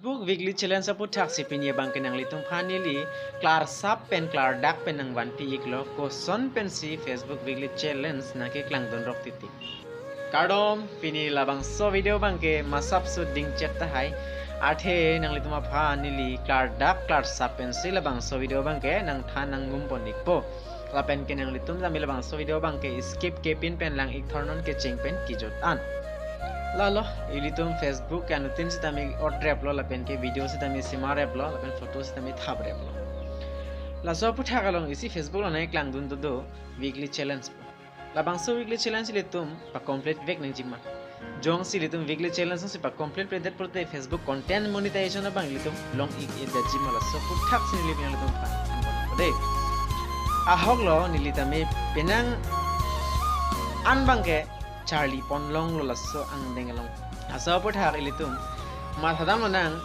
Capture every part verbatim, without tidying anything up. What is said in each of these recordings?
Facebook Weekly Challenge aputhak si pini abangke nanglitum aphan neli klarsap pen klardak pen nangvanpi iklo, koson pensi Facebook Weekly Challenge nangkeklangdun rok titi. Kardom, pini labangso video abangke masap suding chet tahai. Athe nanglitum aphan neli klardak klarsap pensi labangso video abangke nangthan nangmumpon ikpo. Lapen ke nanglitum tame labangso video abangke skip kepin pen lang ik thornon kecheng pen kejut an. Lalo, ilitum Facebook ke anuttin sitame otreplo, lapen ke video sitame simareplo, lapen photo sitame thapreplo. Laso aputhak along isi Facebook along nangkeklangdun dodo weekly challenge. Labangso weekly challenge ilitum pa-complete vek nangjima. Jongsi ilitum weekly challenge si pa-complete vedet pulote Facebook content monetization abang ilitum long ik-edetjima, laso aputhak si neli nanglitum aphan nangpon dei. Ahoklo neli tame penang an abangke charlipon longlo laso angdeng along. Laso aputhak ilitum mathadam lonang,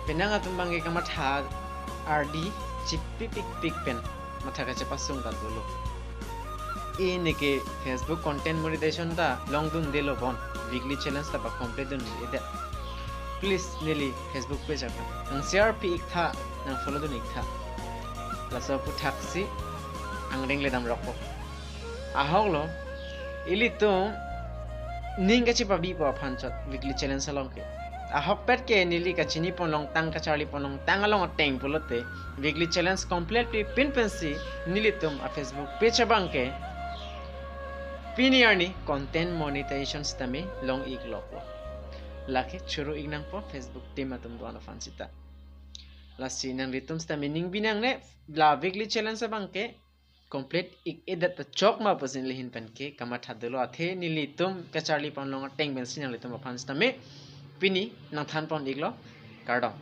penang atum abangke kamatha ardi chipipikpik pen matha kachepasung ta dolo. Neke Facebook content monetization ta longdundelo bon, weekly challenge ta pa-complete dun-edet. Please neli Facebook page aphan nang share pi iktha, nang follow dun iktha. Laso aputhak si angdeng le damrokpo. Ahoklo, ilitum ning kachepabipo aphan chot weekly challenge along ke. Ahokpet ke neli kachinipon longtang, kacharlipon longtang along ateng pulote weekly challenge complete pipin pensi nelitum a-Facebook page abangke pini arni content monetization sitame long ikloklo. Lake choro ik nangpo Facebook team atum do-an aphan sita. Lasi nanglitum sitame ning binangne, la weekly challenge abangke complete ik-edet ta chokma pusi neli ahin pen ke kamatha dolo, athe nelitum kacharlipon long ateng pensi nanglitum aphan sitame pini nangthanpon iklo. Kardom.